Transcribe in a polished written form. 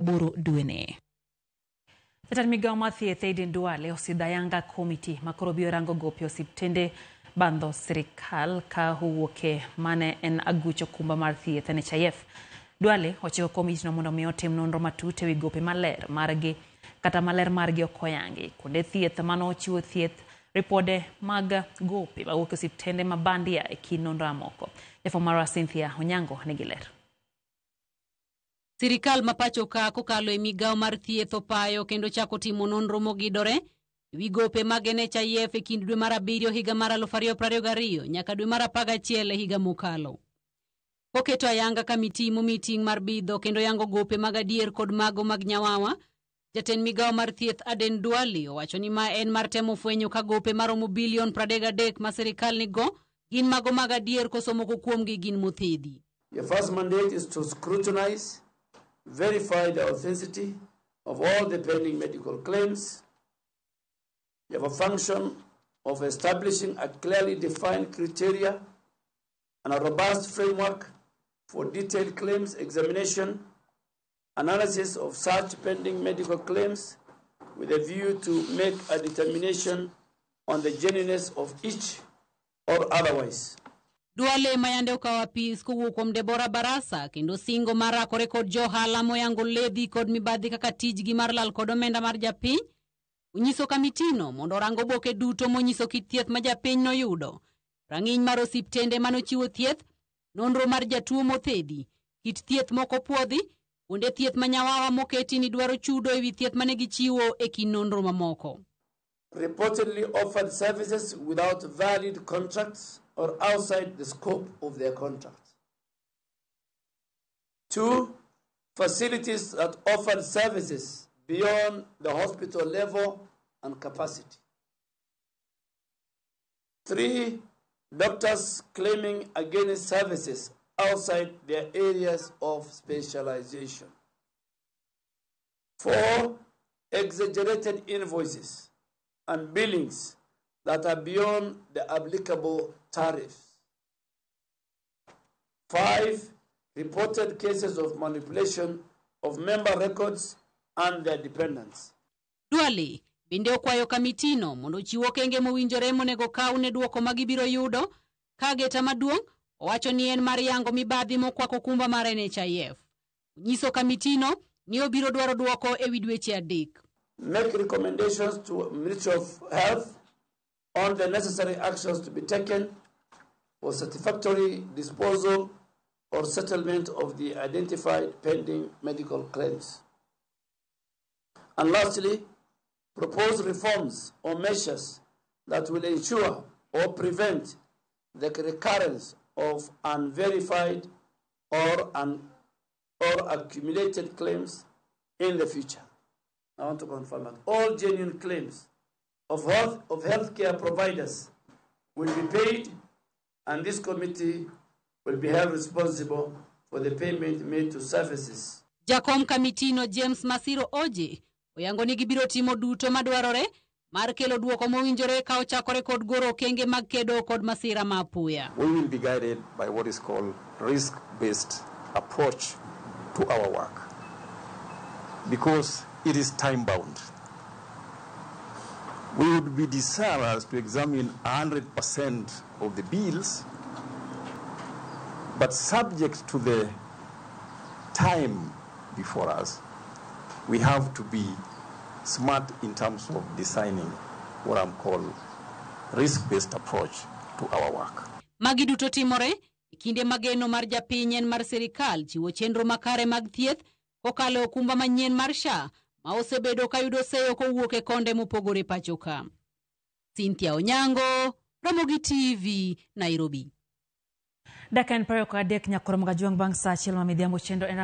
8 dweni. Jatend migao mar thieth Aden Duale osidho ayanga komiti makoro biro rango gope osiptende bandho sirikal ka owuoke mane en aguch okumba mar thieth NHIF. Duale ochiko komitino mondo mi otim nonro matut ewi gope maler margi kata maler margi ok oyangi. Kuonde thieth mane ochiwo thieth, ripode mag gope mawuok e osiptende ma bandia e kind nonro mamoko. Jafwambo marwa Cynthia Onyango nigi ler. Sirikal ma pacho ka kokalo e migao mar thieth opayo kendo chako timo nonro mogidore ewi gope mag NHIF e kind dwe mar 7 higa mar 2022 nyaka dwe mar 11 e higa mokalo. Koketo ayanga kamiti momi ting' mar bidho kendo yango gope mag adier kod mago mag nyawawa, jatend migao mar thieth Aden Duale owacho ni ma en mar temo fwenyo ka gope maromo bilion 33 ma sirikal nigo gin mago mag adier koso moko kuomgi gin mothedhi. Your first mandate is to scrutinize, verify the authenticity of all the pending medical claims. You have a function of establishing a clearly defined criteria and a robust framework for detailed claims examination, analysis of such pending medical claims with a view to make a determination on the genuineness of each or otherwise. Duale mayande okawo apis kowuok kuom Deborah Barasa kendo singo mar rakore kod johala moyango ledhi kod mibadhi kaka tijgi mar lal kod omenda mar japiny, onyiso kamitino mondo orang oboke duto monyiso kit thieth ma japiny noyudo, rang'iny mar osiptende manochiwo thieth, nonro mar jatuo mothedhi, kit thieth moko puodhi, kuonde thieth ma nyawawa moketi ni dwaro chudo ewi thieth mane gichiwo e kind nonro mamoko. Reportedly offered services without valid contracts or outside the scope of their contract. 2, facilities that offered services beyond the hospital level and capacity. 3, doctors claiming against services outside their areas of specialization. 4, exaggerated invoices and billings that are beyond the applicable tariffs. 5, reported cases of manipulation of member records and their dependents. Duale bende okwayo kamitino mondo ochiw okenge mowinjore monego kaw ne dwoko ma gibiro yudo ka geta maduong' owacho ni en mar yango mibadhi mokwako kumba mar NHIF. Onyiso kamitino ni obiro dwaro dwoko ewi dweche 3. Make recommendations to Ministry of Health on the necessary actions to be taken for satisfactory disposal or settlement of the identified pending medical claims. And lastly, propose reforms or measures that will ensure or prevent the recurrence of unverified or accumulated claims in the future. I want to confirm that all genuine claims of healthcare providers will be paid, and this committee will be held responsible for the payment made to services. Jakom kamitino James Masiro Oje oyango ni gibiro timo duto madwarore mar kelo dwoko mowinjore ka ochakore kod goro okenge mag kedo kod masira ma apoya. We will be guided by what is called risk-based approach to our work, because it is time-bound. We would be desirous to examine 100% of the bills, but subject to the time before us, we have to be smart in terms of designing what I'm called risk-based approach to our work. Magi duto timore e kinde mageno mar japiny en mar sirikal chiwo chenro makare mag thieth kokalo okumba manyien mar SHA ma osebedo kayudo seyo kowuok e konde mopogore pacho ka. Cynthia Onyango, Ramogi TV, Nairobi. Dakika en 23 nyakoro magajuang' bang' saa achiel ma midhiambo chenro en